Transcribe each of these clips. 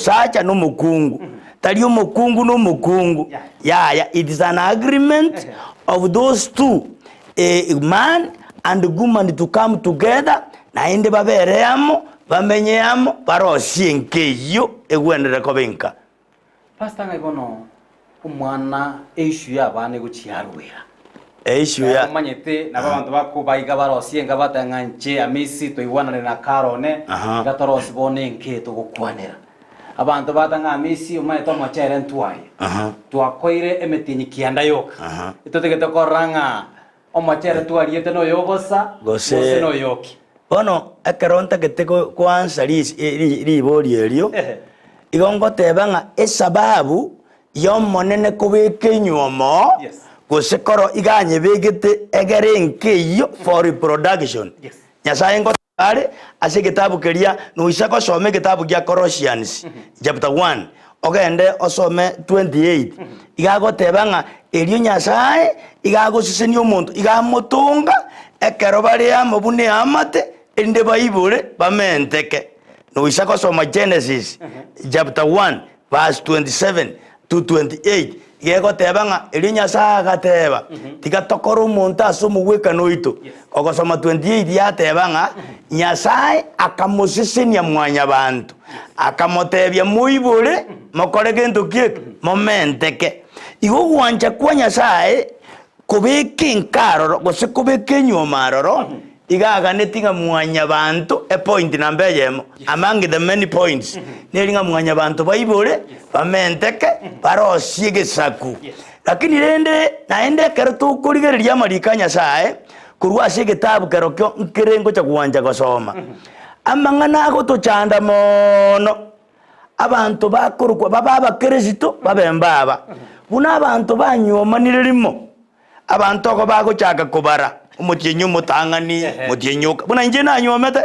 Omosacha na omokungu, tari omokungu na omokungu, yaya, it is an agreement of those two, a man and woman to come together, naende babere amo, bamenye amo, barosie enka eyio egwenerete koba enka. Pastor ng'ai bono omwana eissue ya abana egochia yarwera? Eissue ya. Omanyete nabo abanto bakobaiga barosie enka bateba ng'a inche Amisi toigwanane na Carol one Aha. iga torosie bono enka eye togokwanera. Abanto bateba ng'a Amisi omanyete omochere ntwaye. Aha. Twakoire emetienyi kianda yoka. Aha. Etotagete korora ng'a omochere twariete noyo obosa Gose- gose noyoki. Bono ekero ntagete go- goansa ris- ri- ribori erio, Ehe. igo ngoteba ng'a esababu y'Omonene kobeka enywomo, Yes. gose koro iga anyebegete egere enka eyio for reproduction. Yes. Nyasaye ngoteba are ase egetabu keria, noisa gosoma egetabu gia Colossians chapter 1, ogende osome 28, iga agoteba ng'a erio Nyasaye iga agosesenia omonto, iga amotonga ekero bare amo buna eamate, erinde baibore bamenteke. Noisa gosoma Genesis chapter 1 verse 27 to 28, iga egoteba ng'a erio Nyasae agateba, Tiga tokore omonto ase omogwekano oito. Ogosoma 28 yateba ng'a Nyasae akamosesenia mwanyabanto, akamotebia moibore mokore gento ki eke? Momenteke. Igo ogwancha kwa Nyasae Kobeka enka aroro, gose kobeka enyuomo aroro, iga aganeti ng'a mwanyabanto, epoint namba eyemo, among the many points, neri ng'a mwanyabanto baibore, bamenteke, barosie egesaku. Lakini rende, naende ekero tokorigereria amariko a Nyasaye, korwa ase egetabu kerokio nkere ngocha gwancha gosoma, amang'ana agotochanda mono, Abanto bakorokwa babe abakeresito babe mbaba, buna abanto banyuomanire rimo. Abanto igo bagochaka kobara omotienyi omotang'ani, omotienyi oka, buna inche nanyuomete,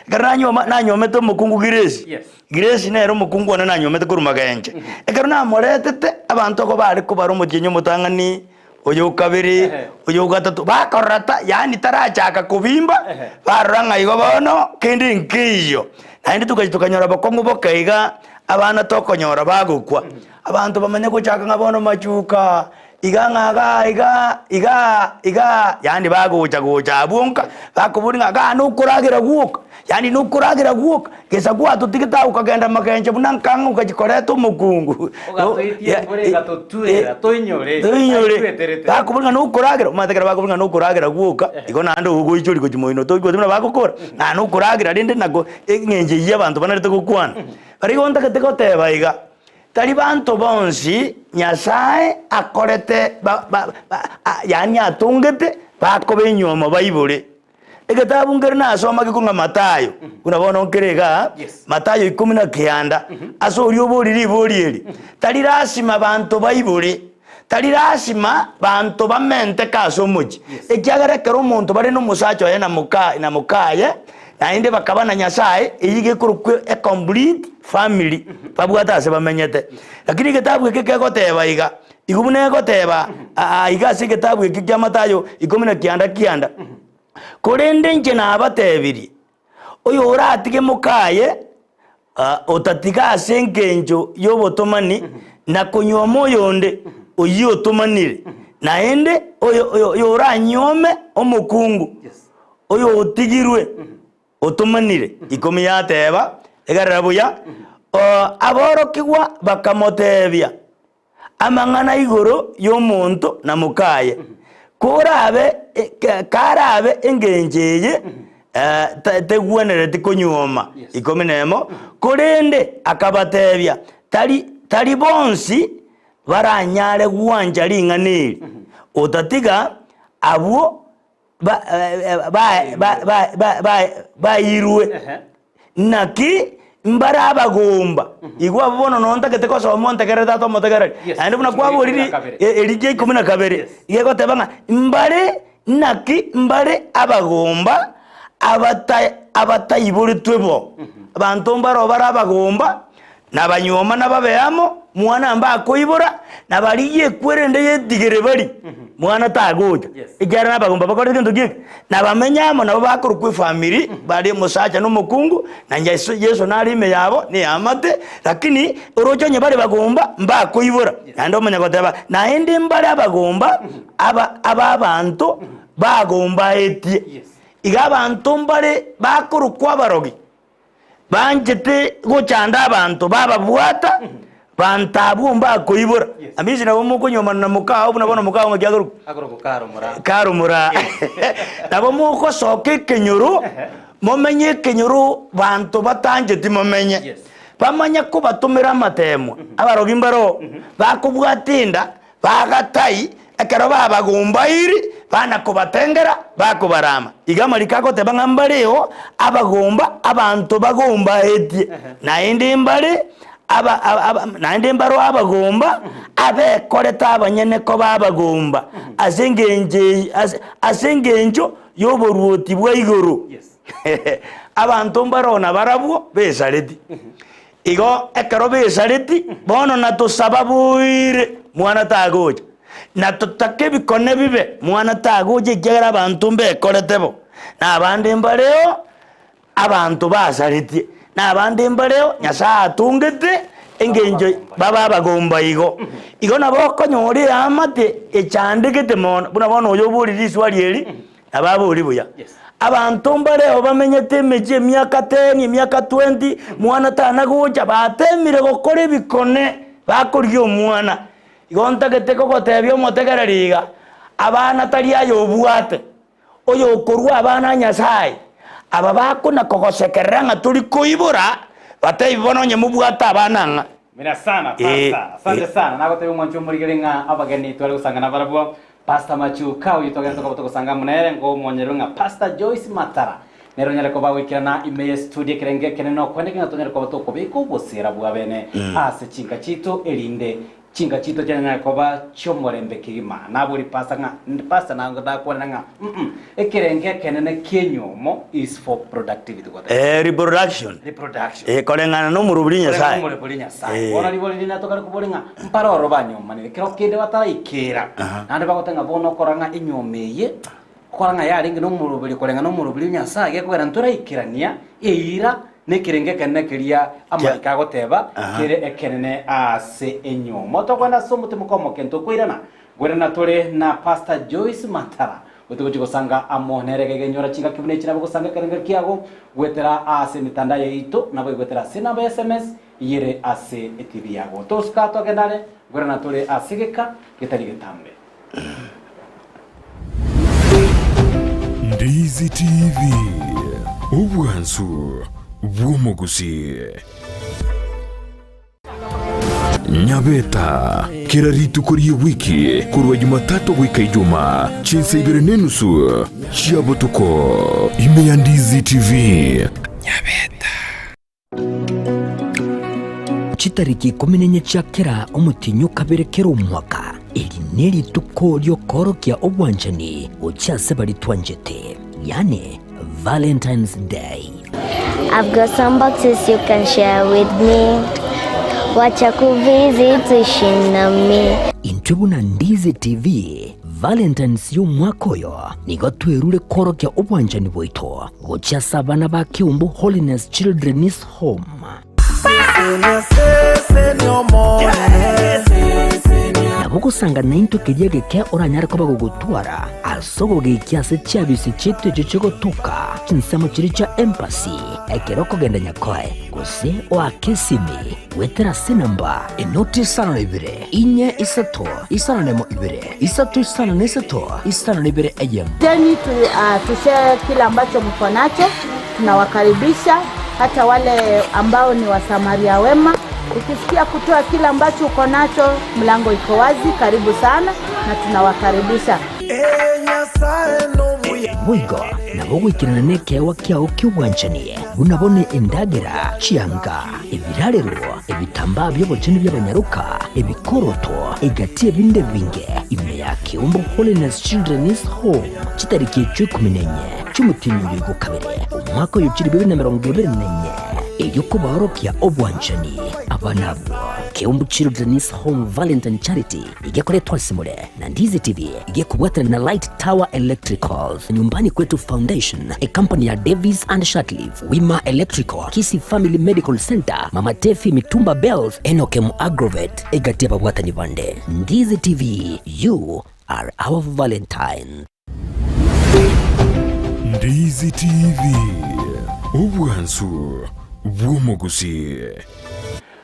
ekero nanyuoma nanyuomete omokungu Grace, Yes. Grace nere omokungu one nanyuomete korwa magenche. Ekero namoretete, abanto igo bare kobara omotienyi omotang'ani, oyo o kabere, oyo o gatato, bakorora ta, yaani tarachaka kobimba, barora ng'a igo bono kende nkeiyo. Naende togachia tokanyora bokong'u boke iga, abana tokonyora bagokwa. Abanto bamanya gochaka ng'a bono machuka, iga ng'a igaa igaa igaa igaa, yaani bagocha gocha abwo nka, bakoboria ng'a igaa nokoragera gwoka, yaani nokoragera gwoka, gesa gwatotigete agwo okagenda magencho buna nkang'u okachia koreta omokungu. Ogatoetia embura egatotwera, toinyore, Toinyore. aitweterete. Bakoboria ng'a nokoragera, omanyete ekero bakoboria ng'a nokoragera gwoka, igo naende ogoichoria gochia moino toigweti buna bagokora, ng'a nokoragera rende nako eng'encho eyio abanto banarete gokwana. Baria igo ntagete goteba iga, tari banto bonsi Nyasaye akorete ba ba ba yaani atongete bakoba enyiomo baibore. Egetabu nkere nasoma gekong'a Mathayo, buna bono nkere igaa, Yes. Mathayo ikomi na kianda, ase oria oborie ribori eri, tari lasima banto baibore, tari lasima banto bamenteke ase omochie, Yes. ekiagera ekero omonto bare na omosacha oye na moka na mokaye, naende bakaba na Nyasaye, eyio gekorokwa a complete family, babwate ase bamenyete. Lakini egetabu eke kegoteba iga, Igo buna egoteba aa iga ase egetabu ekio kia Mathayo ikomi na kianda kianda, Korende inche nabatebirie, oyoratige mokaye, otatiga ase engencho y'obotomani na konyuoma oyonde, oyio otomanire, naende oyoranyuome omokungu oyotigirwe, otomanire. Ikomi yateba, Egerera buya, aborokigwa bakamotebia, amang'ana igoro y'omonto na mokaye. Korabe karabe engencho eye tegwenereti konyuoma. Ikomi nemo, korende akabatebia, tari tari bonsi baranyare gwancha ring'ana eri, otatiga abwo bairwe. Naki mbare abagomba. Igwa abwo bono noo ntagete gosoma ontegerere tata omotegereri. Yes. Naende buna kwaborire Ikomi na kabere. e- erigia ikomi na kabere, Yes. iga egoteba ng'a mbare naki mbare abagomba abata abataiboretwe bo. Abanto mbaro bare abagomba. Na banyuoma nababe amo, mwana mbakoibora, na barigie ekwerende yetigere bari, mwana tagocha. Yes. Ekiagera nabagomba bakorete gento ki eke? Na bamenye amo nabo bakorokwa efamiri, bare omosacha na omokungu, na Yeso, Yeso nare ime yabo, na eamate, lakini oroche onye bare bagomba, mbakoibora. Naende omanye goteba, naende mbare abagomba, aba aba abanto bagombaetie. Yes. Iga abanto mbare bakorokwa abarogi, Banchete gochanda abanto, bababwata, banto abwo mbakoibora. Yes. Amisi nabo mokonyuomana na mokao buna bono mokao ng'aki akorokwa? Akorokwa Karomora. Karomora. Nabo mogosoka ekenyoro, momenye ekenyoro banto batancheti momenye. Yes. Bamanye kobatomera amatemwa, abarogi mbaroo, bakobwata enda, Bagatai, ekero babagombairi, bana kobatengera, bakobarama. Iga amariko agoteba ng'a mbareo abagomba abanto bagombaetie, naende mbare aba aba naende mbareo abagomba abekorete abanyene koba abagomba ase engencho eye ase ase engencho y'oboruoti bwa igoro. Abanto mbareo nabarabwo besareti. Igo ekero besareti, bono natosaba boire, mwana tagocha. Na totake ebikone bibe, mwana tagocha ekiagera abanto mbekorete bo. Na abande mbareo abanto basaretie, na abande mbareo Nyasae atongete engencho babe abagomba igo. Igo nabo okonyora eamate echandegete mono, buna bono oyo oborire riswali eri, Nababori buya. Abanto mbareo bamenyete emechie emiaka ten, emiaka twenty, mwana tana gocha, batemire gokora ebikone, bakorigia omwana. Igo ntagete kogotebia omotegereri iga, abana tari aye obwate, oyokorua abana a Nyasaye, aba bakona kogosekerera ng'a tori koibora, batebi bono onye mobwate abana ng'a. Mira sana, Eh, pastor. Asante eh. sana. Nagotebia omwanchi omorigeri ng'a abageni tware gosangana barabwo. Pastor Machuka oyio togende tokoba togosanga amo nere ngomonyerwe ng'a Pastor Joyce Matara nere onyare koba goikerana ime ye studio ekerenge ekenene okweneke ng'a tonyare koba tokobeka obosera bwa bene ase chinka chito erinde chinka chito chianyare koba chiomorembe kegima. Nabori Pastor ng'a Pastor nakwanera ng'a mm ekerenge ekenene kienyomo is for productivity goteba. Eh, reproduction. Reproduction. Eh, koreng'ana na omorobori Nyasaye. Omorobori Nyasaye. Eh. Bono ribori rinde tokare kobori ng'a Mpare oro banyomanire, kero kende bataraikera, naende bagoteba ng'a bono okora ng'a enyiomo eye, okora ng'a yarenge nomoroberio koreng'ana nomoroberio o Nyasae, gekogera ntoraikerania eira na ekerengo ekenene keria amariko agoteba kere ekenene ase enyiomo. Tokogenda ase omotemoka omoke ntokoirana, nkoirana tore na Pastor Joyce Matara, otogochia gosanga amo nere gegenyora chingaki buna echi nabo gosanga ekerengo kiago goetera ase emitandao yaito, naboigo goetera ase enamba ya sms Iyere ase etibi yago. Tosuka togende are, ngorana tore ase egeka getari getambe. Ndizi TV, obwansu bw'omogusii. Nyabeta, kera rituko ri'ewiki korwa Jumatatu goika Ijumaa, chinsa ibere n'enusu chia botuko, ime ya Ndizi TV. Nyabeta. Chitariki ikomi na inye chia kera omotienyi o kabere kera omwaka, eri nerituko ri'okoorokia obwanchani gochia ase baria twanchete, yaani Valentine's Day. I've got some boxes you can share with me Wacha kuvisit uishi nami. Intwe buna Ndizi TV, Valentine's y'omwaka oyo nigo twerure koorokia obwanchani bwaito gochia ase abana ba Kiumbu Holiness Children's Home. Nabo ogosanga naintwe keria egeke oranyare koba gogotwara ase ogogekia ase chiabisi chiaito echio chigotoka chinsemo chiria chia embassy ekero okogenda Nyakoe gose oake esimi goetera ase enamba enoti isano na ibere inye isato isano nemo ibere isato isano na isato isano na ibere eyemo. Teni tu, uh, tushare kile ambacho mko nacho. Tunawakaribisha hata wale ambao ni wasamaria wema. Ukisikia kutoa kile ambacho uko nacho, mlango iko wazi. Karibu sana na tunawakaribisha. Boigo nabo goikerana nekeegwa kiao ki'obwanchani, buna bono endagera, chianga, ebirarero, ebitambaa bi'obochenu bi'abanyaroka, ebikoroto, egati y'ebinde ebinge, ime ya Keumbu Holiness Children's Home, chitariki echio ikomi na inye chi'omotienyi oyo igokabere, omwaka oyo chilifu ibere na emerongo ebere na inye. Erio kobaorokia obwanchani abana abwo. Keumbu Children's Home Valentine Charity igekoretwa ase more na Ndizi TV igekobwatana na Light Tower Electricals, Nyumbani Kwetu Foundation, ecompany ya Davis and Shatliff, Wima Electrical, Kisii Family Medical Center, Mama Tefi Mitumba Bells, Enokem Agrovet, egati y'ababwatani bande. Ndizi TV, you are our Valentine. Ndizi TV, obwansu bw'omogusii.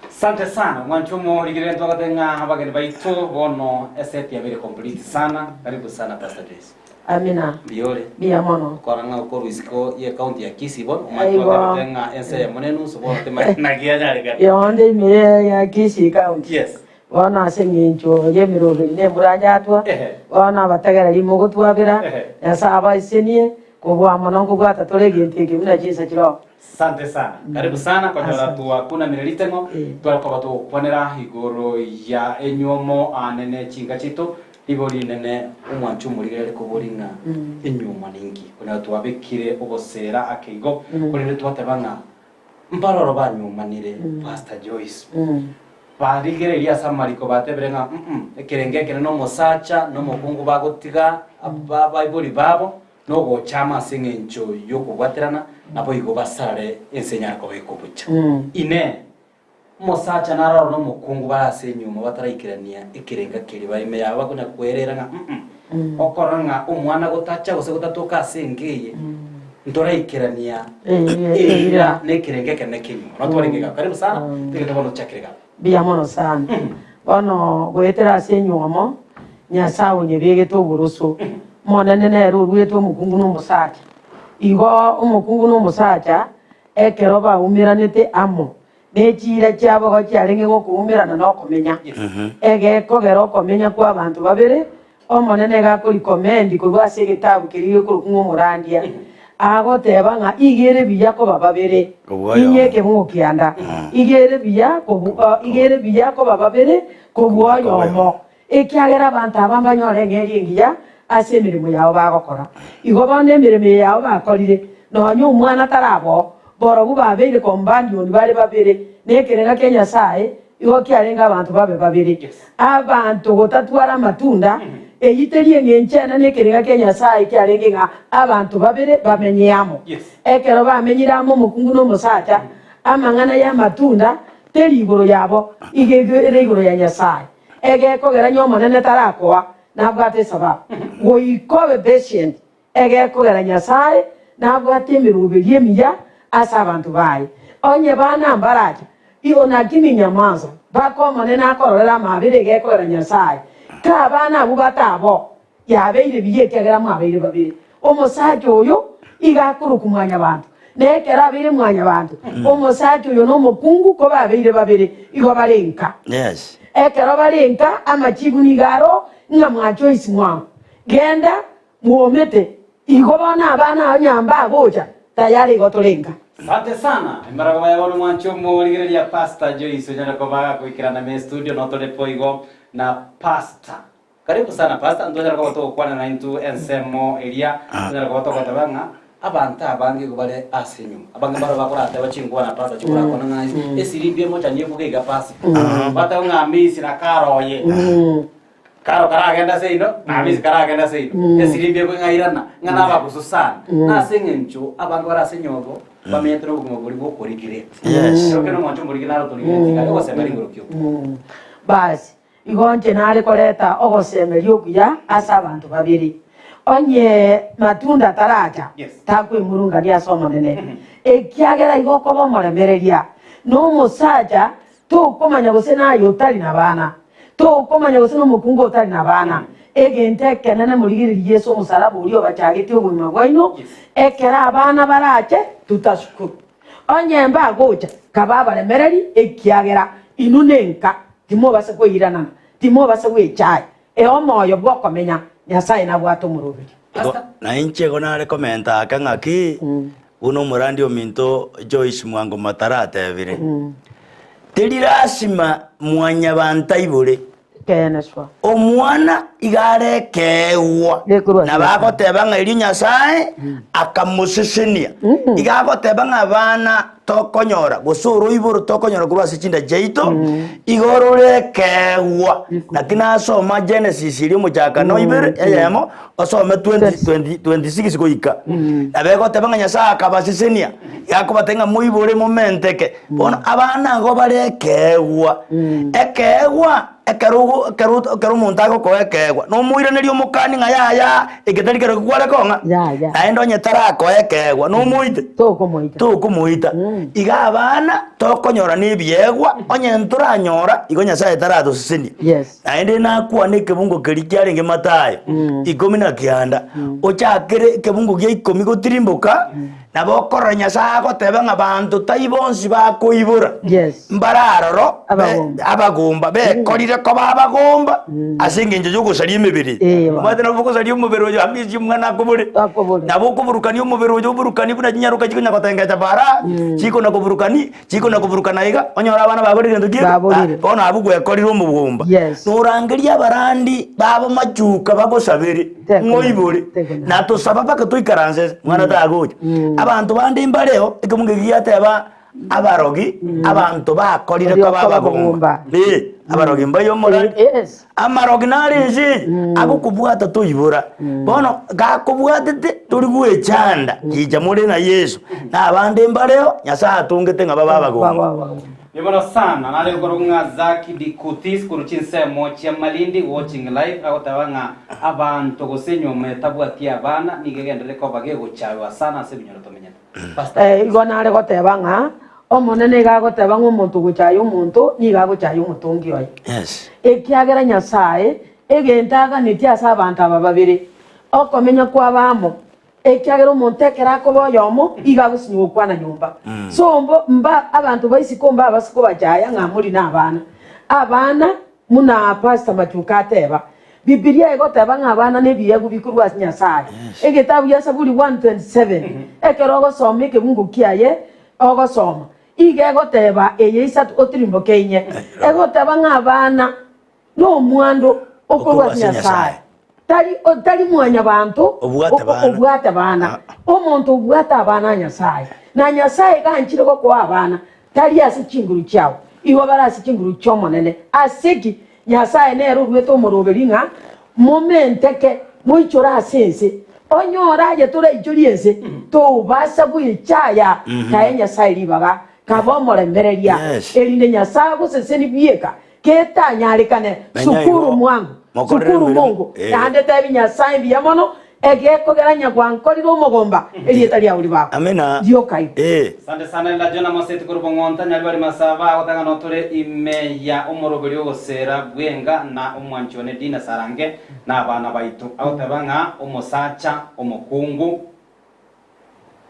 Sante sana mwancho omorigere ntwagate ng'a abageni baito bono eset yabeire complete sana karibu sana Pastor Joyce. Amina. Mbuya ore? Mbuya mono. Okora ng'a okorwa isiko ye county ya Kisii bono omanyete Aigo. twatebete ng'a ense eyemo na enusu bono timanyeti naki yanyarekana. Yonde ime ya Kisii County. Yes. Bono ase engencho y'emeroberi nembura yatwa, Ehe. bono abategereri mogotwabera, Ehe. Nyasae abaisenie, kobua mono nkobwata tore egento eke buna chinsa chiroo. Sante sana. Karibu sana konyora Asante. twakunamire riteng'o Eh. tware koba togokwanera igoro ya enywomo anene chinka chiaito ribo rinene omwancho omorigereri kobori ng'a enywomo ninki konyora twabekire obosera ake igo korende twateba ng'a mbaroro banywomanire Pastor Joyce Barigereria ase amariko batebire ng'a mm ekerengo ekere nomosacha na omokungu bagotiga abaibori babo na ogochama ase engencho y'okobwaterana, naboigo basarare ense enyare koba ekobucha. Inee! Omosacha naroro na omokungu bare ase enyuoma bataraikerania ekerengo keria bare ime yabo bakonya kwerera ng'a mm okorora ng'a omwana gotacha gose gotatoka ase enka eye ntoraikerania eira na ekerengo ekenene ki'enyuoma. Notwarenge iga. Karibu sana, togende bono tochakere iga. Mbuya mono sana. Bono goetera ase enyuomo, Nyasae onyebegete oboroso. Omonene nere oruete omokungu na omosacha. Igo omokungu na omosacha ekero baumeranete amo, ne chiira chiabo igo chiarenge gokoumerana na okomenya. Egekogera okomenya kw'abanto babere, Omonene iga akoricommend korwa ase egetabu keria gekorokwa ng'a Omorandia, agoteba ng'a iga ere buya koba babere, Kobua oyomo. inye ekebungo kianda, iga ere buya kobu iga ere buya koba babere kobua oyomo, ekiagera abanto aba mbanyore eng'eria engiya ase emeremo yabo bagokora. Igo bono emeremo eye yabo bakorire, nonya omwana taraboo, borobwo babeire companion bare babere, na ekerenga kia Nyasae Igo kiarenge abanto babe babere, abanto gotatwara amatunda, eyio teri eng'encho enene ekerenga kia Nyasae kiarenge ng'a abanto babere bamenye amo. Ekero bamenyire amo omokungu na omosacha, amang'ana y'amatunda teri igoro yabo, igo ere igoro ya Nyasae. Egekogera ny'Omonene tarakoa, nabwate esababu. Goika obe patient Egekogera Nyasae nabwate emeroberio emiya ase abanto baye. Onye bana mbaracha, igo naki ninyamansa mpaka Omonene akororere amaabera egekogera Nyasae. Ka abana abwo batabo, yabeire buya ekiagera mwabeire babere. Omosacha oyo iga akorokwa mwanyabanto, na ekero abeire mwanyabanto, omosacha oyo na omokungu kobabeire babere, igo bare nka. Yes. Ekero bare nka, amachibu nigo aro ng'a mwanche oisimwango. Genda Mwomete, igo bono abana ao nyamba agocha, tayari igo tore nka. Sante sana. Embarababa ya bono mwanche omorigereria Pastor Joyce onyare koba agakoikerana ime studio notore boigo na Pastor. Karibu sana Pastor, ntonyare koba togokwana naintwe ensemo eria tonyare koba togoteba ng'a abanto abange igo bare ase enyuma. Abange mbaro bakorateba chinkwana Pastor chikorakwana ng'a esirimbi emochani ebuge iga Pastor. Bateba ng'a amisi na karoye. Karo karagende ase ino, na Hamisi karagende ase ino, esirimbi ekong'airana, ng'a nabagusu sana. Na ase eng'encho abange bare ase enyobo bamenyete nobogima boria bw'okorigireti. Yes. Ekero kende omwancho omorigi naro otorigireti, iga ogosemeria igoro ki okwo. Basi, igo inche nare koreta ogosemeria okuya ase abanto babere. Onye matunda taracha, Yes. takwemurungania ase Omonene, ekiagera igo okoba omoremereria, na omosacha Tokomanya gose naye otari nabana, tokomanya gose nomokungu otari nabana. Egento ekenene morigererie Yeso omosalaba oria obachagetie obogima bwaino, ekero abana barache tutashukuru. Onye mbagocha, kabe abaremereri, ekiagera inwe nenka, timobasa koiranana, timobasa gwechaya. Ee omoyo bw'okomenya, Nyasae nabwate omoroberio. Igo, na inche igo nare komenta ake ng'aki, buna omorandi ominto Joyce Mwango Matara atebire, teri lasima mwanyabanto aibore. Ekeene swa. Omwana iga are ekeegwa, Gekorwa ase nabo Nyasae. agoteba ng'a erio Nyasae akamosesenia. Iga agoteba ng'a abana. tokonyora gose oroiboro tokonyora korwa ase chinda chiaito, igo rore ekeegwa. Naki nasoma Genesis eria omochakano ibere eyemo, osome 20 20 26 goika. Nabo egoteba ng'a Nyasae akabasesenia, gakobatebia ng'a moibore momenteke. Bono abana igo bare ekeegwa. Ekeegwa ekero ogo ekero ekero omonto agokoa ekeegwa, nomoiraneria omokani ng'a yaya, eke tari kerokio kware kong'a, Yaya. naende onye tarakoa ekeegwa nomoite? Tokomoita. Tokomoita. Iga abana tokonyora na ebiegwa, onye ntoranyora, igo Nyasaye taratosesenia. Yes. Naende nakwane ekebungo keria kiarenge Mathayo, ikomi na kianda, ochakere ekebungo gia ikomi gotirimboka, Nabo okorora Nyasae agoteba ng'a banto tai bonsi bakoibora Yes. mbare aroro be- Abagomba. abagomba bekorire koba abagomba ase engencho y'ogosaria emebere. Eh, ba. Omanyete nabo ogosaria omobere oyo amisia omwana akobore. Akobore. Nabo okoburukania omobere oyo oburukanie buna chinyaroka chikonya gotengecha bara, chikona koburukani, chikona koburukana iga, onyore abana baborire gento ki? Baborire. Ah, bono abwo gwekorire omogomba. Yes. Norangeria abarandi babo machuka bagosabere. Tekonyara, Ng'oibore, tekonyara. na tosaba mpaka toikaranse ase, mwana tagocha. Abanto bande mbareo, ekemunto eki giateba abarogi, abanto bakorire Baria koba koba abagomba. abagomba. Eh, abarogi mbaiyo omorandi. Yes. Amarogi nare ense eye, agokobwata toibora. Bono gakobwatete tori gwechanda, chicha more na Yeso. Na abande mbareo, Nyasaye atongete ng'a babe abagomba. Babe abagomba. Nibono sana nare gokorwa ng'a Zaki Dikutis korwa chinsemo chia Malindi watching live agoteba ng'a abanto gose enyuomo etabwati abana nigo egenderere koba gegochaywa sana ase ebinyoro tomenyete. Pastor. Eh, igo nare goteba ng'a Omonene iga agoteba ng'a omonto ogochaya omonto nigo agochaya omotongi oye. Yes. Ekiagera Nyasae egento aganetie ase abanto aba babere, okomenya kwabo amo, Ekiagera omonto ekero akoba oyomo, igo agosinywa gokwana nyomba. So mbo mba abanto ba isiko mbabase kobachaya ng'a mori nabana. Abana, muna Pastor Machuka ateba, Bibilia egoteba ng'a abana nebiegwa bikorwa ase Nyasae. Egetabu gia Saburi 127, ekero ogosoma ekebungo kiaye, ogosoma, igo egoteba eye isato otirimboke inye. Egoteba ng'a abana Nomwando okorwa ase Nyasae, tari tari mwanyabanto Obwate bana. obwate bana. Omonto obwate abana a Nyasae, na Nyasae ganchire gokoa abana, tari ase chinguru chiao, igo bare ase chinguru chi'Omonene. Ase ki? Nyasae nere oruete omoroberi ng'a momenteke, moichore ase ense. Onyore aye toraichorie ense, tobasa gwechaya, kae Nyasae ribaga, kabe omoremereria, Yes. erinde Nyasae agoseseni bieka Ketanyarekane, Menya sukuru igo, mwango, mokorere sukuru emeremo, Mungu, eh. naende tebi Nyasae mbuya mono, egekogera nyagwankorire omogomba, erieta riao ribakwe. Amina. Rioka igo. Eh. Asante sana Elder Jonah Moseti korwa Bong'onta, Nyaribari Masaba, agotanga notore ime ya omoroberi ogosera bwenga na omwanchi one Dina Sarange na abana baito. Agoteba ng'a omosacha omokungu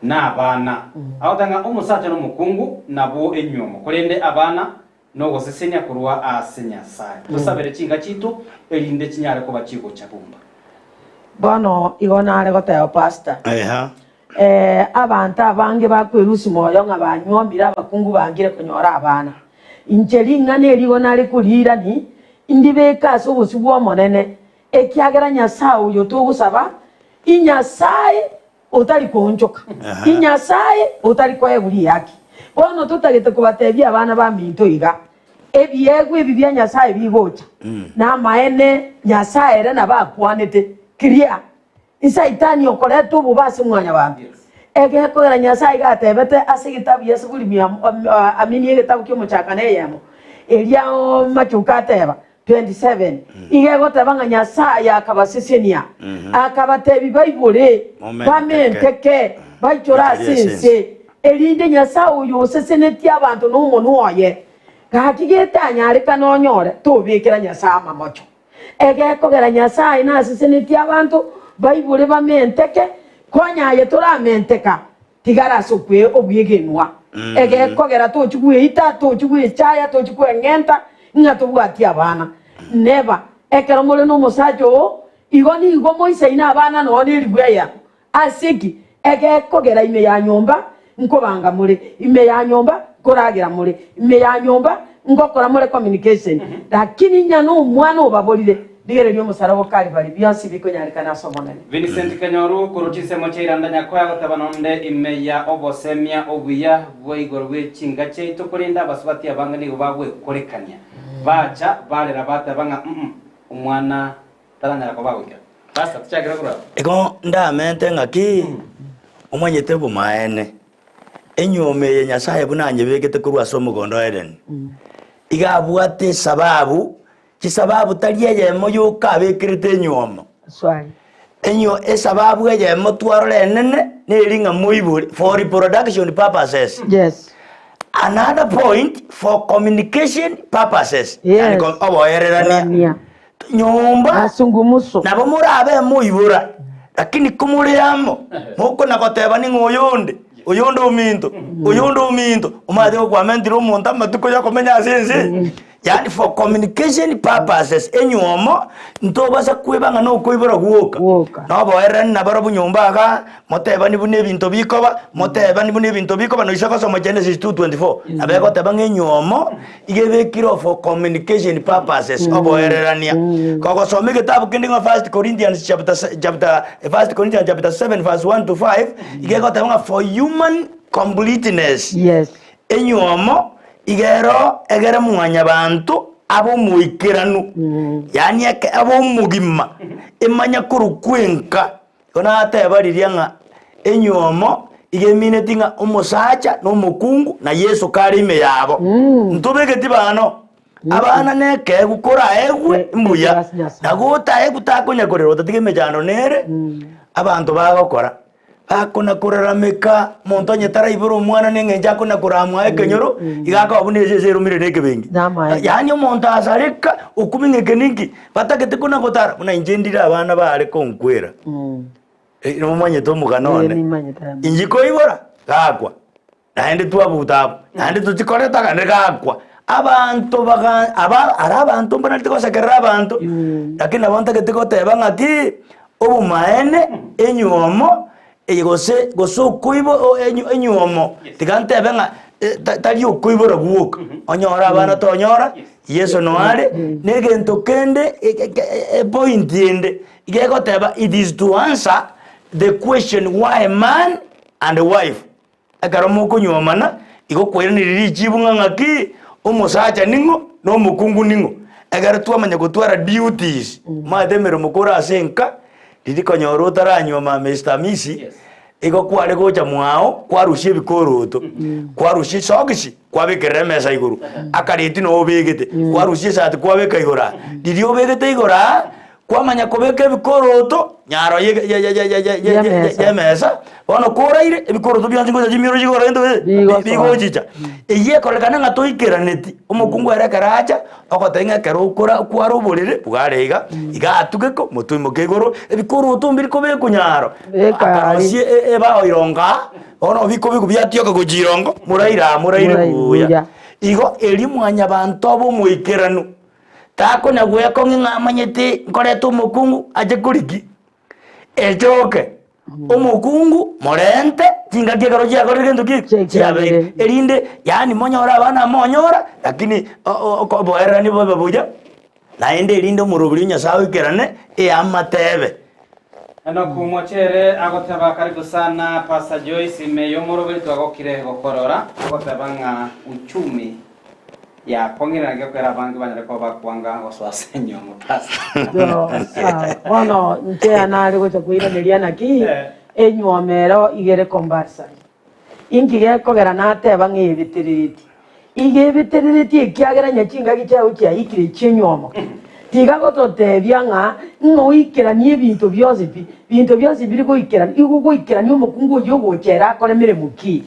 na abana. Agoteba ng'a omosacha na omokungu nabwo enywomo, korende abana Nogosesenia korwa ase Nyasae. Tosabere chinka chiaito, erinde chinyare koba chigocha bumba. Bono igo nare goteba pastor, Eha. eh, abanto abange bakwerusia moyo ng'a banywomire abakungu bangire konyora abana. Inche ring'ana eri igo nare koriirani, ndibeke ase obosio bw'Omonene, ekiagera Nyasae oyo togosaba, Inyasae otari koonchoka, Inyasae otari koegwa riaki. Bono totagete kobatebia abana baminto iga, ebiegwa ebi bia Nyasae bigocha, namaene Nyasae ere nabo akwanete clear, Saitani okoreta obobe ase mwanyabanto. Egekogera Nyasae iga atebete ase egetabu gia Saburi mia amini egetabu ki'omochakano eyemo, eria machuka ateba, 27 iga egoteba ng'a Nyasae akabasesenia, akabatebia baibore, bamenteke, baichore ase ense, erinde Nyasae oyo osesenetie abanto nomonwa oye, gaki getanyarekane onyore, tobekera Nyasae amamocho. Egekogera Nyasae nasesenetie abanto, baibore bamenteke, konya aye toramenteka, Tigara ase okwe obwegenwa, egekogera tochi gweita, tochi gwechaya, tochi kweng'enta ng'a tobwati abana. Neba, ekero more nomosacha oo, igo nigo moisaine abana nonya neribu eyemo. Ase ki? Egekogera ime ya nyomba nkobanga more, ime ya nyomba nkoragera more, ime ya nyomba ngokora more communication, lakini ng'a nomwana obaborire. Rigereria omosaraba o Kalvari, bionsi bikonyarekana ase Omonene. Vincent Kanyoru korwa chinsemo chia Iranda Nyakoe agoteba nonde ime ya obosemia obuya bwa igoro bwe chinka chiaito korende abasubati abange nigo bagwekorekania bacha barera bateba ng'a mm omwana taranyara koba agoikera. Pastor tochakere korwa abwo. Igo ndamente ng'aki omanyete obomaene, enyuomo eye Nyasaye buna anyebegete korwa ase omogondo o Edeni, iga abwate esababu Chisababu tari eyemo yoka abekerete enyuomo. Enyo esababu eyemo twarora enene neri ng'a moibore for reproduction purposes. Yes. Another point for communication purposes. Yes. Yani ko- oboererania. Rania. Nyomba Masungumuso. nabo morabe moibora lakini komore amo mokona goteba ning'o oyonde oyonde ominto oyonde ominto omanyete gokwamentire omonto amatuko yokomenya ase ense Yaani for communication purposes, enywomo ntobasa kweba ng'a nokoibora gwoka, Gwoka. noboererani nabarobwo nyomba igaa, motebani buna ebinto bikoba, motebani buna ebinto bikoba, noisa gosoma Genesis 2:24, nabo egoteba ng'a enywomo iga ebekire oo for communication purposes, oboererania. Kogosoma egetabu kende ng'a First Corinthians chapter se chapter First Corinthians chapter 7 verse 1 to 5, iga egoteba ng'a for human completeness. Yes. Enywomo iga ero egere mwanyabanto abe omoikeranu, yaani eke abe omogima, emanya korokwa enka. Igo nateba riria ng'a enywomo iga emineti ng'a omosacha na omokungu na Yeso kare ime yabo. Ntobegeti bano, abana na ekeegwa koraegwe mbuya, na gotaegwa takonya korera otatiga emechando nere abanto bagokora. Akona-korarameka, omonto onye taraibora omwana neng'encho akona-koramwa ekenyoro, iga akoba buna esese eromire na ekebengi. Namaene. Yaani omonto asareka, okumi ng'a eke ninki, batagete kona-gotara, buna inche ndire abana bare konkwera. Eh, nomanyete omogano Eh, one. nimanyete. Inche koibora, gakwa. Naende twabuta abwo, naende tochikoreta naende gakwa. Abanto baga aba are abanto mbanarete gosekerera abanto, lakini nabo ntagete goteba ng'aki, obomaene, enywomo, eye gose gose okoibo o enyu enywomo, tiga ntebe ng'a ta tari okoibora gwoka, onyore abana tonyora, Yeso noare, na egento kende eke eke epoint ende, iga egoteba it is to answer the question why man and wife. Ekero mokonyuomana, igo kwairaneria richibu ng'a ng'aki, omosacha ning'o, na omokungu ning'o. Ekero twamanya gotwara duties, omanyete emeremo kore ase enka, riria konyora otaranyuoma Mister Amisi, igo kware gocha mwao, kwarusia ebikoroto, kwarusia esogisi, kwabekerera emesa igoro, akareti noo obegete, kwarusia esati kwabeka igoro aa, riria obegete igoro aa, Kwamanya kobeka ebikoroto nyaro Y'emesa. y'emesa, bono koraire ebikoroto bionsi ngocha chimioro chigoro gento gete Bigosoa. bigochicha. Eyio ekorekana ng'a toikeraneti, omokungu ere ekero acha, ogotebia ng'a ekero okora kwara oborere bware iga, iga atugeko motwe imoke igoro, ebikoroto mbiri kobekwa nyaro, Beka aria. akarosia e- ebao irongo aa, bono bikobekwa biatioka gochia irongo, moraire aa moraire Moraire buya. buya. Igo erio mwanyabanto obe omoikeranu. Takonya gwekong'ia ng'a amanyete nkoreta omokungu ache korigia echoke, omokungu morente chingaki ekero chiakorire gento ki? Chiaikeranire. Chiabeire. Erinde yaani monyore abana monyora, lakini o- o- oko oboererani bobe buya, naende erinde omoroberi o Nyasaye oikerane eamate ebe. Enock Mochere agoteba karibu sana Pastor Joyce ime y'omoroberi twagokire gokorora, agoteba ng'a uchumi Yakong'ire naki ekwera abange banyare koba bakwanga gosoa ase enyiomo Pastor. Yo, sawa. Bono inche nare gocha koiraneria naki enywomo ero iga ere compulsory. Inki gekogera nateba ng'a ebeterereti? Iga ebeterereti ekiagera onye chingaki chiago chiaikire chi'enywomo, tiga gototebia ng'a ng'a oikeranie ebinto bionsi pi, binto bionsi biri goikerania, igo ogoikerania omokungu oyio ogocha ere akore meremo ki?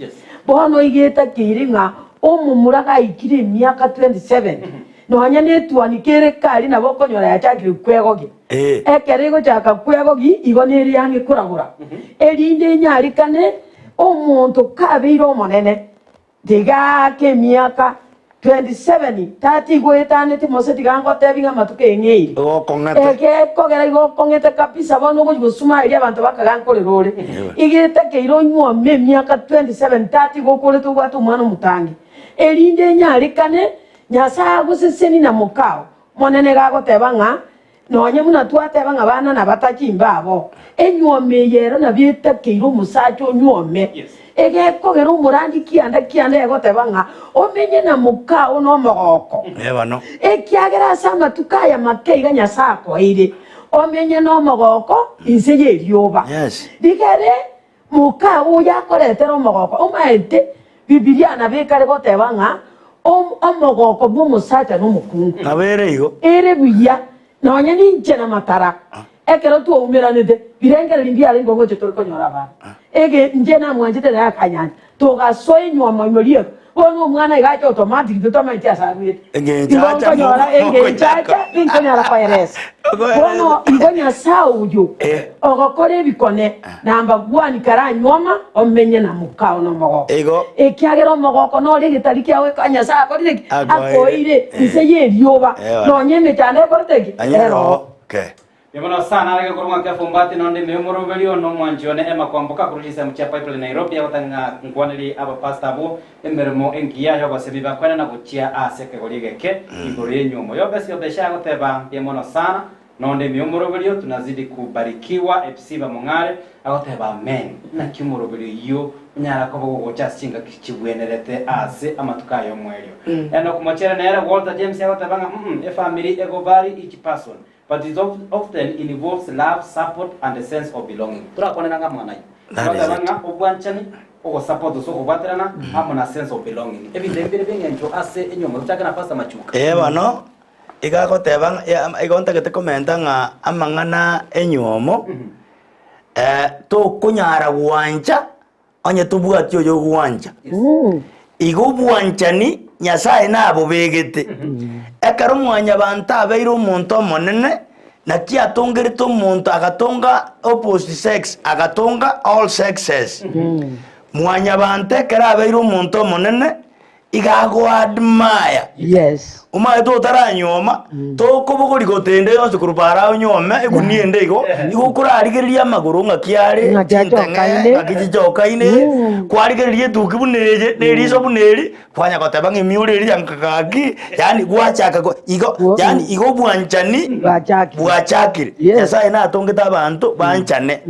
Bono iga etakeire ng'a Omomura gaikire emiaka 27, nonya netuoni kere kari nabo okonyora yachakire kwegogia. Ekero egochaka kwegogia igo nere yang'e koragora, erinde enyarikane omonto kabeire omonene, tiga aake emiaka 27, tata igo etaneti mose tiga ngotebi ng'a amatuko eng'eire. Egekogera igo okong'ete kabisa bono ogochia gosuma erio abanto bakaga nkorera ore. Iga etakeire onyuome emiaka 27 tata igo okorete obwate omwana omotangi erinde enyarekane Nyasae agoseseni na mokao. Monene iga agoteba ng'a. Nonye buna twateba ng'a bana nabatachi mbabo, enyuomo eye ero nabio etakeire omosacha onyuome. Egekogera omorandi kianda kianda egoteba ng'a omenye na mokao nomogoko. Ekiagera ase amatuko aya make iga Nyasae akoeire, omenye nomogoko inse y'erioba. Rigere Mokao oyo akoretera omogoko. Omaete, Bibilia nabo ekare goteba ng'a omogoko bw'omosacha na omokungu. Nabo ere igo. Ere buya, nonya ninche na matara, ekero twaumeranete, birengererio mbiarenge ngocha tore konyora abana. Ege, inche namwanchete naye akanyancha. Togasoa enywomo ime rieka. Bono omwana iga acha automatic totamanyeti ase arwete. Engencho Igo acha nkonyora mo- engencho acha tinkonyara koeresa. Okoeresa. Bono igo Nyasae oyo Eh. ogokora ebikone namba one karanywoma omenye na mokao nomogoko. Igo. Ekiagera omogoko nore egetari kiao eka Nyasae akorire ki? Akoeire. Akoeire Eh. inse y'erioba. Eh, bono. Nonya emechando ekorete ki? Anyare Eroo. oo. Okay. Mbuya mono sana arenge korwa ng'a Kefumbati nonde ime omoroberio one omwanchi one Emma Kwamboka korwa chisemo chia Pipeline Nairobi agotanga ng'a nkwaneri abapastor abwo emeremo engiya y'ogosemia bakwenena gochia ase ekegori egeke igoro y'enywomo. Yobesi Obesha agoteba mbuya mono sana nonde ime omoroberio tunazidi kubarikiwa Epsiba Mong'are agoteba amen naki omoroberio oyio onyara koba gogocha ase chingaki chibwenerete ase amatuko aya omoerio. Enock Mochere nere Walter James agoteba ng'a mm efamiri egobari each person But it often involves love, support, and a sense of belonging. Torakwanera ng'a amang'ana ayio. That is Toteba it. ng'a obwanchani, ogosupport gose okobwaterana, amo na sense of belonging. Ebinto ebi mbire bi'eng'encho ase enyomba. Tochake na Pastor Machuka. Ee bono, iga agoteba ng'a ya- ama- igo ntagete komenta ng'a amang'ana enywomo, tokonyara gwancha onye tobwati oyo ogwancha. Igo obwanchani Nyasae nabobegete. Ekero mwanyabanto abeire omonto omonene, naki atongerete omonto agatonga opposite sex, agatonga all sexes. Mwanyabanto ekero abeire omonto omonene, Iga ago admire. Yes. Omanyete otaranyuoma, tokobogoria gotende yonsi korwa para onyuome, egunia ende igo, igo okorarigereria amagoro ng'aki are, Ng'aki chinteng'e, achokaine. ng'aki chichokaine, kwarigereria etuki buna eye, na eriso buna eri, kwanya goteba ng'a emioro eria nka gaki, yaani gwachaka ko igo Gwo- yaani igo obwanchani Bwachakire. bwachakire. Yes. Nyasaye natongete abanto banchane.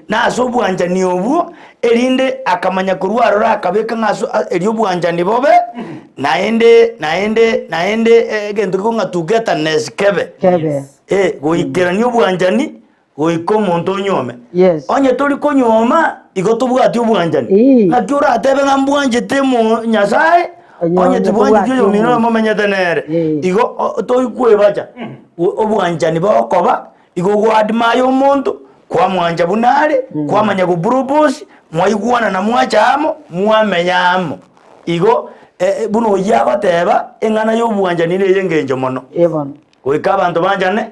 Na ase obwanchani obwo, Erinde akamanya korwa aroro akabeka ng'a ase erio obwanchani bobe, naende naende naende egento kegwo ng'a togetherness kebe. Kebe. Eh, goikerania obwanchani goika omonto onyuome. Yes. Onye tori konyuoma, igo tobwati obwanchani. Ii. Naki oratebe ng'a mbwanchete omo Nyasaye, Onye onye onye tibwancheti tobwati oyomino omonto. momenyete nere. Ii. Igo o toikwebacha, obwanchani bokoba Igo gwadmire omonto, kwamwancha buna are, kwamanya gopropose, mwaigwanana mwacha amo, mwamenya amo. Igo buna oyio agoteba, eng'ana ya obwanchani neye engencho mono. Ee bono. Goika abanto banchane,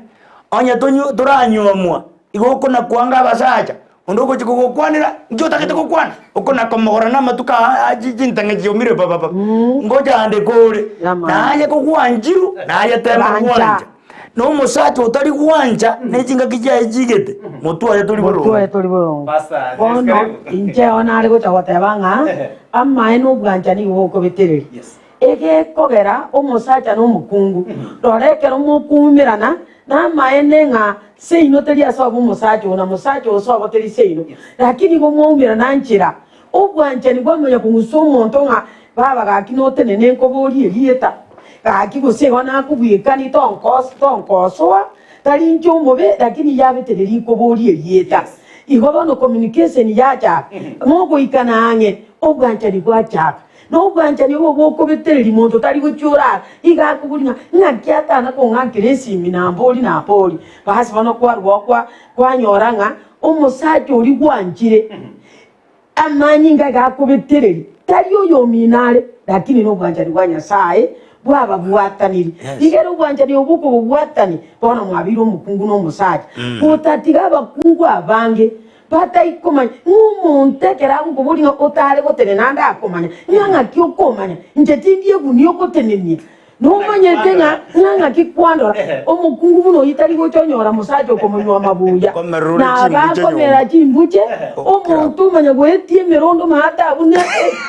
onye tonyu toranyuomwa, igo okona kwanga abasacha, onde ogochia kogokwanera, inki otagete gokwana? Okona komogora na amatuko aa chintang'e chiomire papapapa, ngocha ande kore, naye kogwanchirwe, naye tema Bancha. gwancha. Na omosacha otari gwancha ne chingaki chiaye chigete, motwe oye tori Motwe oye boronge. tori boronge. Pastor, Jess, Bono karibu. inche oo nare gocha goteba ng'a amaene obwanchani nigo bokobetereria. Yes. Egekogera omosacha na omokungu, rora ekero mokuumerana namaene ng'a seino teri ase obo omosacha oo na mosacha oo sobo teri seino, lakini igo mwaumerana nchera, obwanchani bwamanya kong'usa omonto ng'a baba gaki notenene nkoborie erieta, gaki gose igo nakobwekani tonkos tonkosoa, tari inche omobe lakini yabetereria nkoborie erieta. Igo bono communication yachaka, mogoikana ang'e, obwanchani bwachaka. Na obwanchani obo bokobetereria monto tari gochia orara, igo akoboria ng'a ng'aki atana kong'akera esimi nambori nambori. Basi bono kwarua oo kwa kwanyora ng'a omosacha oria gwanchire amanyinga iga akobetereria, tari oyomino are, lakini nobwanchani bwa Nyasaye bwababwataniri. Yes. Iga ere obwanchani obo okobobwatani, bono mwabeire omokungu na omosacha. Gotatiga abakungu abange Bataikomanya, ng'a omonto ekero agokoboria ng'a otare gotenena ande akomanya, ng'a ng'aki okomanya, inche tindi egunia ogotenenia. Nomanyete ng'a ng'a ng'aki kwandora, omokungu buna oyio tari gocha onyora mosacha okomonywa amabuya, Komerure na chimbuche abakomera nyomba. chimbuche, omonto omanya goetia emerondo maate abwo ne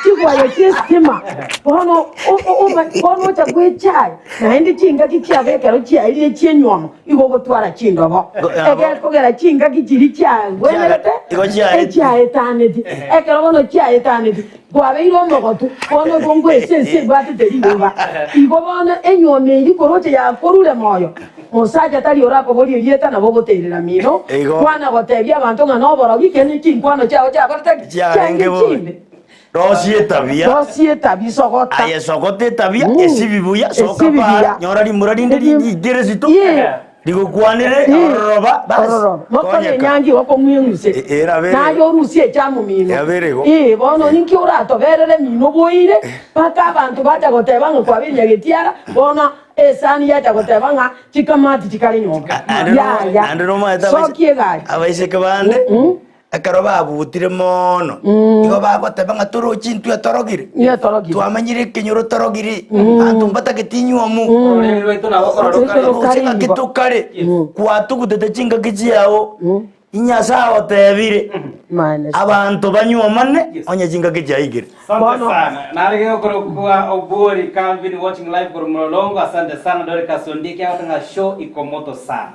chigwaya chi'esitima. Bono o- o- oma- bono ocha gwechaya, naende chingaki chiabo ekero chiaerire chi'enywomo, igo ogotwara chindobo. Go- nabo- Egekogera chingaki chiria chiagwenerete, Igo chiaeti. echiaetaneti. Ekero bono chiaetaneti, Kwabeire omogotu, bono igo ngoesia ense ebwatete riroba. Igo bono enyuomi eyio koroche yakorure moyo, mosacha tari orakoborie erieta nabo ogoteirera mino, Igo. kwana gotebia abanto ng'a noborogi, kende chinkwano chiao chiakorete ki? Chiarenge Chiarenge bobe. chimbe. Rosia etabia. Rosia etabia, sogota. Aye sogota etabia, Mm. esibi buya, soka Esibi para, buya. nyora rimura rinde Eri- rigere sito. Ye. Rigokwanere ororoba, basi, Ororoba. Mokore konyeka. enyangi okong'weng'use. E- erabere. Naye orusie echamu mino. Erabere igo. Ee, bono ninki oratoberere mino boire, mpaka abanto bacha goteba ng'a kwabeire nyagetiara, bono esani yacha goteba ng'a chikamati chikare nyomba. Ande no- Yaya. ande nomaete abaise- Sokia egari. abaiseke bande Ekero babutire mono, igo bagoteba ng'a toroche intwe torogire, Niye torogire. twamanyire ekenyoro torogire, abanto mbatagete inywomo. Ororeri rwaito nabo korora Rwaito rokare. Roche ng'aki igo. tokare, kwatugutete chingaki chiao, Nyasae otebire, Maene. abanto banywomane Yes. onye chingaki chiaikire. Asante Bono- sana. Narege okorokwa Obwori Calvin watching live korwa Mlolongo. Asante sana Dorcas Ondieki agoteba ng'a show iko moto sana.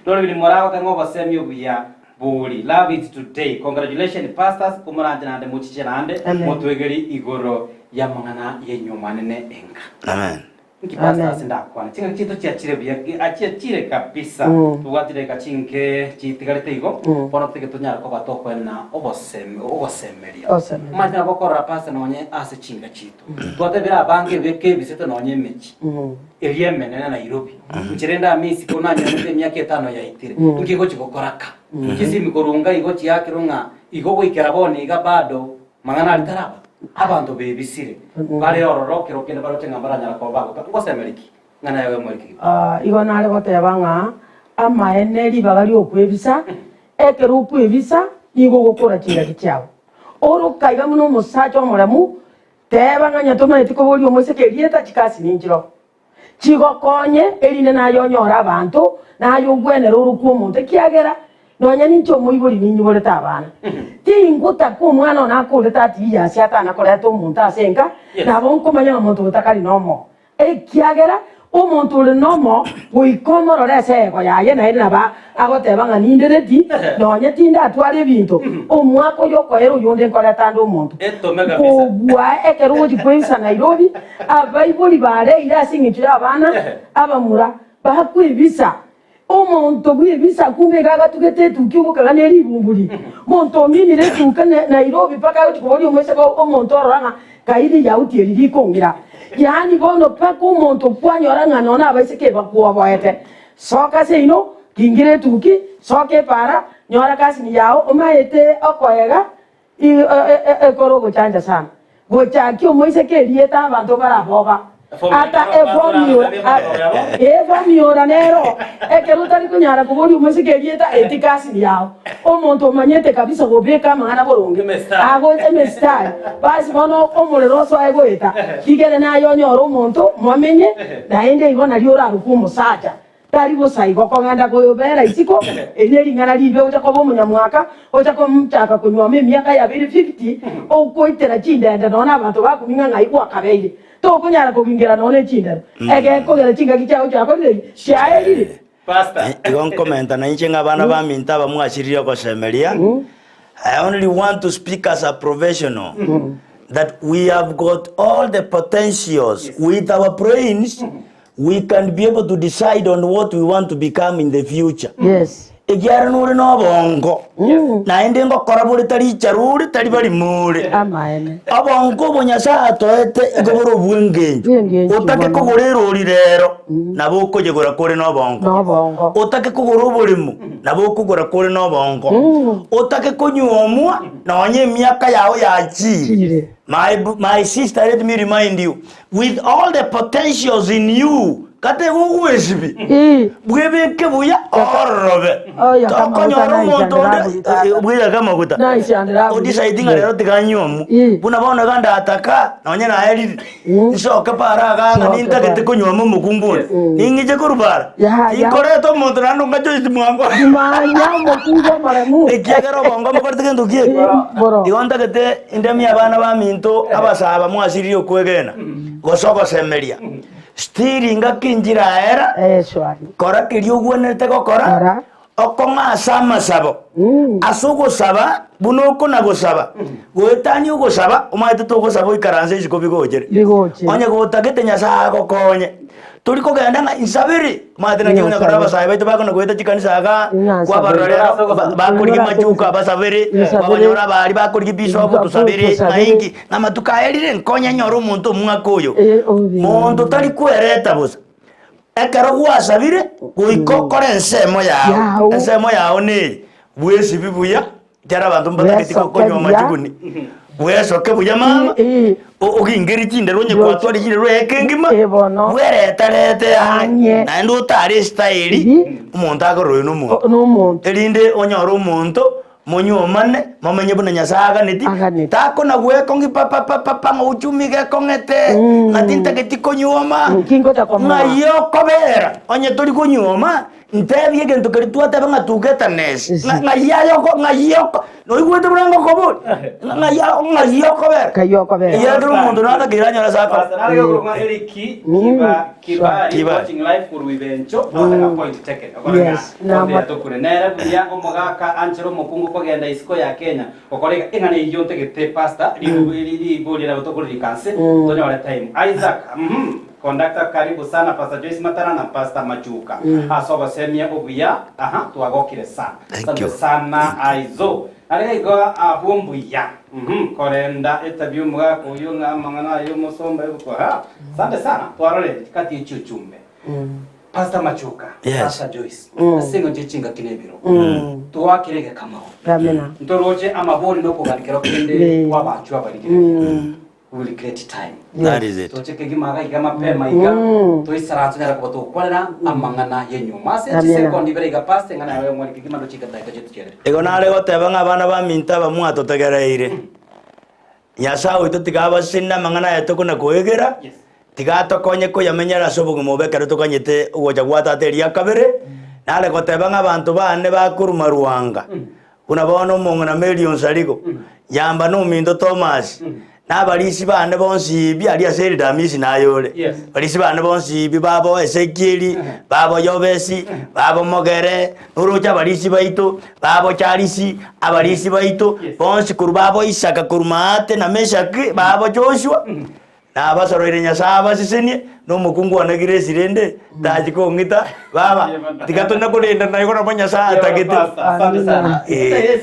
Dore biri moragoteba ng'a obosemi obuya. Bori love it today congratulation pastors komoranche naende mochiche naende Amen. motwegeri igoro y'amang'ana y'enyuomanene enka. Amen. Inki pastors Amen. ndakwane chingaki chiaito chiachire buya ki- achiachire kabisa Mm. tobwate chidakika chinke chitigarete igo Mm. bono totige tonyare koba tokoenena obosem ogosemeria Ogosemeria. omanyete nabo okorora pastor nonye ase chinka chiaito twatebire abange ebeke ebisete nonye emechi Mm. Eria emenene Nairobi. Inche rende amisi ko nanyomete emiaka etano yaitire, inki gochi gokora ka? Chisimi korwa nga igo chiakirwe ng'a igo goikera bono iga bado mang'ana aria taraba. Abanto bebisire, bare ororo kero kende baroche ng'a mbaranyara koba bagotwa. Ngosemeri ki? Ng'a naye oyomo ere kegima. Ah, igo nare goteba ng'a amaene ribaga riokwebisa, ekero okwebisa nigo ogokora chingaki chiao. Ore okaiga buna omosacha omoremu, Teeba ng'a onye tomaeti koboria omoiseke erieta, chikasi ninchirobwo chigokonye, erinde naye onyore abanto, naye ogwenere orokwe omonto, ekiagera nonya ninche omoibori ninyiborete abana. Tingotaka omwana one akorete atiiye ase atana koreta omonto ase enka, nabo nkomanya ng'a monto otakari nomo. Ekiagera omonto ore nomo goika omorore ase eego yaye, naende nabo agoteba ng'a nindereti, nonya tindatware ebinto, omwaka oyo okoera oyonde nkoreta ande omonto. Etome kabisa. Kobua ekero ogochia kweisa Nairobi, abaibori bareire ase eng'encho y'abana abamura bakwebisa. Omonto bw'ebisaku nigo agatugete etukia ogokega ne ribumburi. Monto ominire etuka Nairobi mpaka agochia koboria omoiseke omonto orora ng'a kai riyauti eri rikong'ira. Yaani bono mpaka omonto kwanyora ng'a nonya abaiseke ebakwoboete. Soka seino, ringira etuki, soka epara, nyora kasini yao, omaete okoega Ekore ogochancha sana. Gochakia omoiseke erieta abanto baraboba. Ata efomiora, efomiora nero ekero otari konyara koboria omoiseke erieta eti cousin yao. Omonto omanyete kabisa gobeka amang'ana boronge. Ago emistari. Basi bono omorero osoe goeta. Rigere naye onyore omonto momenye naende igo nario orarokwe omosacha. Tari bosa igo kogenda koyobera isiko, eri nering'ana riibe ocha koba omonyamwaka, ocha kochaka konywoma emiaka yabere 50, ogoitera chindende nonya na abanto bakuming'a ng'ai gwakabeire. Tokonyara kogingera nonya ne chindero. Egekogera chingaki chiao chiakorire ki? Chiaerire. Pastor. Igo nkomenta nainche ng'a abana baminto aba mwachirire ogosemeria, I only want to speak as a professional that we have got all the potentials with our brains We can be able to decide on what we want to become in the future. Yes. Ekiagera nore nobongo, naende ngokora bore tari ichara ore, tari barimo ore. Amaene. Obongo obo Nyasae atoete igo bore obw'engencho. Bw'engencho Otake mono. kogora erori rero, nabo okoyegora kore nobongo. Nobongo. Otake kogora oboremo, nabo okogora kore nobongo. Otake konyuomwa, nonye emiaka yao yachiire. Chire. My, my sister, let me remind you, With all the potentials in you. Kata igo ogwesibia, Ii. bwebeke buya ororobe. Oyo akamaguta Tokonyora omonto onde naichandera abwo tata. bweyake amaguta. Naichandera abwo. Odecide ng'a rero tiga nywomu. Ii. Buna bono iga ndataka nonye naerire. Nsoke para iga ng'a Soke nintagete para. konywoma omokungu onde. Ning'iche korwa para. Ya, ya. Tinkoreta omonto naende onga Joyce mwango. Manya omokungu omoremu. Ekiagera obongo mbokorete gento ki eke. Boro. Igo ntagete indemie abana baminto abasaaba mwasiririe okwegena gose ogosemeria. Still ngaki nchiraera, Eh, shwari. kora keria ogwenerete gokora, Kora. okong'a ase amasabo. Ase ogosaba, buna okona gosaba, goetania ogosaba, omanyete togosaba oikaranse isiko bigochere. Bigochere. Onye gotagete Nyasaye agokonye, tori kogenda ng'a insabere, omanyete naki onye kora Insabere. abasae baito bakona goeta chikanisa igaa, Ng'a kwabarora nsabere. rero ba- bakorigia machuka basabere, Insabere. kwabanyora abaria bakorigia bisobo tosabere, ng'a Tosabere. inki, Namatuko aerire nkonye nyore omonto omwaka oyo. Eh, obe. Monto tari kwereta bosa. Ekero gwasabire, goika okore ensemo yao. Yao. Ensemo yao neye, bwesibi buya, ekiagera abanto mbatageti Bwesoke konywa buya. amachuguni. Bwesoke buya mama, Eh, eh. o- ogingerie chinderu onye Yoche. kwatwarire chinderu eke engima, Eh, bono. bweretarete ang'e. Ang'e. Naende otare estyle, Ibi. omonto akorora oyo nomonto. O- nomonto. Erinde onyore omonto, Monyuomane, momenye buna Nyasae aganeti, Aganeti. takona gwekong'i papapapapa ng'a uchumi gekong'ete, ng'a tintageti konyuoma, Mm, kingocha komoa. ng'ai okobera onye tori konyuoma, ntebie egento keria twateba ng'a togetherness, Isi. ng'a ng'ai aye oko ng'ai oko noigwete buna ngokoboria? Ng'a ng'ai ao ng'ai okobera. Ng'ai okobera. Ekiagera omonto natakeire anyore ase akoba. Pastor, nare gokorwa ng'a Eric Kiba Kibali Kibali. watching live korwa Ibencho, mm. point taken. Yes, Okorega, tokure nere buya omogaka anchere omokungu kogenda isiko ya Kenya gokora iga eng'ana eyio ntagete pastor riboria nabo tokorerika nse tonyore time Isaac mhm conductor karibu sana pastor Joyce Matara na pastor Machuka ase ogosemia obuya aha twagokire sana Thank asante you. sana Aizo nare igo abwo mbuya mhm korenda etabia omogaka oyio ng'a amang'ana aye omosomba ebuku aha asante sana twarorire kati echiuchumbe Pastor Machuka, Yes. Pastor Joyce, ase eng'encho ye chingaki na ebiro, twaakire egekamao. Amina. Ntoroche amabori na okoganikera kende Mm. kw'abanchwa abarigereria. We will create time. That is it. Toche kegima iga iga mapema iga toisaranse onyare koba togokwanera amang'ana y'enyuma. Ase Amina. chisekondi ibere iga Pastor eng'ana yaye omwari kegima ndoche iga dakika chiaito chiarire. Igo nare goteba ng'a abana baminto aba mwatotegereire, Nyasae oito tiga abasesenie namang'ana aya tokona koegera, Yes. Tiga atokonye koyamenyera ase obogima obo ekero tokanyete ogocha gwa Tata eria kabere, nare goteba ng'a abanto baane bakoruma rwanga, buna bono omong'ina Mary Onsarigo, Nyamba na ominto Thomas, na abarisi baane bonsi pi aria ase Elidamisi naye ore, Yes. barisi baane bonsi pi babo Ezekieli, babo Yobesi, babo Mogere, noroche abarisi baito, babo Charisi, abarisi baito, Yes. bonsi korwa babo Isaka korwa Maate na Meshaki, babo Joshua, Nabasoroire Nyasae abasesenie, na omokungu one Grace rende tachi kong'ita, baba, tiga tone korenda na igo nabo Nyasae atagete. Asante sana. Eh.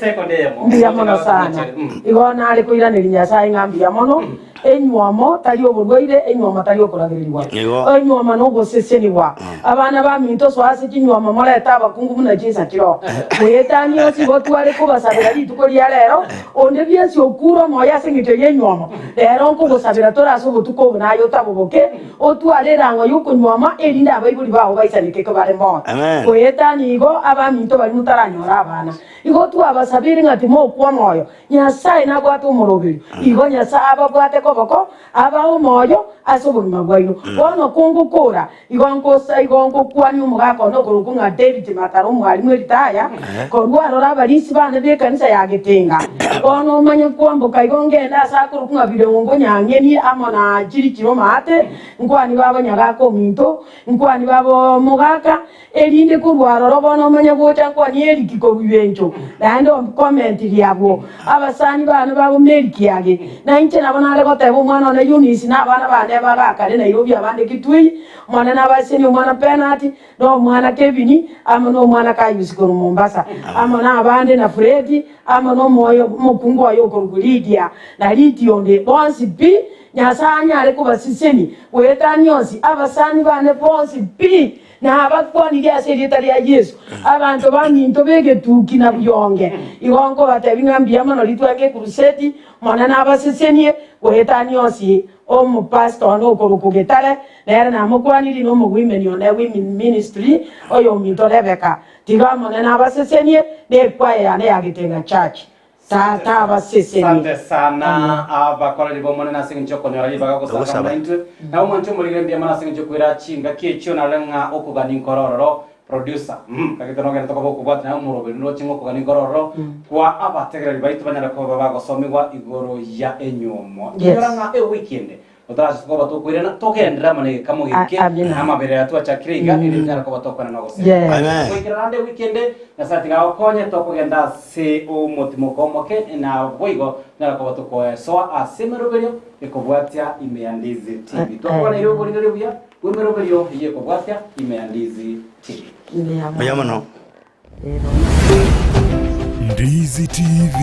Mbuya mono sana. Igo nare koiraneria Nyasae ng'a mbuya mono, enywomo tari oborwaire, enywomo tari okoragererigwa. Igo. Enywomo nogosesenigwa. Abana baminto soa ase chinywomo morete abakungu buna chinsa chiroo. Goetania onsi igo tware kobasabera rituko ria rero, onde bwensi okure omoyo ase engencho y'enywomo, Rero nkogosabera tore ase obotuko obo naye otaboboke, otware erang'o y'okonywoma, erinde abaibori bao baisaneke kebare moyo. Amen. Goetania igo, abaminto baria motaranyora abana, igo twabasabeire ng'a timokwa omoyo, Nyasae nabwate omoroberio. Igo Nyasae ababwate koboko, abae omoyo ase obogima bwaino. Bono kongokora, igo nkosa, igo ngokwania omogaka one okorokwa ng'a David Matara omwalimu eritaya, korwa aroro abarisi bane b'ekanisa ya Getenga. Bono omanye kwamboka igo ngende ase akorokwa ng'a Birongo Nyang'eni amo na Chirichiro Maate, nkwanie babo nyagaka ominto, nkwanie babo mogaka, Erinde korwa aroro bono omanye gocha nkwanie eriki korwa ibencho, naende okomentirie abwo abasani baane bagome eriki age. Na inche nabo nare goteba omwana one Eunice na abana baane bagakare Nairobi abande Kitui, Omonene abasenie omwana Bernard, na omwana Kevin, amo nomwana Caius korwa Mombasa, amo nabande na Fred, amo nomoyo omokungu oye okorokwa Lydia, na Lydia onde, bonsi pi, Nyasae anyare kobasesenia goetania onsi abasani baane bonsi pi. Nabakwanirie ase erieta ria Yeso, abanto baminto b'egetuki na buyonge. Igo nkobatebia ng'a mbuya mono ritwenge ekuruseti, Omonene abasesenie goetania onsi. Omopastor one okorokwa Getare nere namokwanirie, na omogwimeni one bw'Women Ministry oyominto Rebecca. Tiga Omonene abasesenie, na ekwaya yane ya Getenga Church. Tata abasesenie. Asante sana abakoreri b'Omonene ase engencho y'okonyora ribaga gosanga Togosaba. buna intwe. Nabo mwanche omorire mbuya mono ase engencho y'okoira chingaki echio narore ng'a okogania nkore ororo. Producer, mm, kagete nogende tokoba okobwati naye omoroberi noroche ng'a okogania nkore ororo kwa abategereri baito banyare koba bagosomigwa igoro ya enywomo. Yes. Inyora ng'a ewiki ende Totarachia koba tokoirana, togenderere amo negekamo geke, A- amina. na amabere aya twachakire iga, erio tonyare koba tokwana na ogoseka. Yes. Amen. Goikera naende ewiki ende, Nyasae tiga agokonye tokogenda ase omotimoko omoke, na boigo tonyare koba tokoesoa ase emeroberio ekobwatia ime ya Ndizi TV. Twakwaneire oboringoria buya bw'emeroberio eyio ekobwatia ime ya Ndizi TV. Mbuya Mbuya mono. mono. Ndizi TV.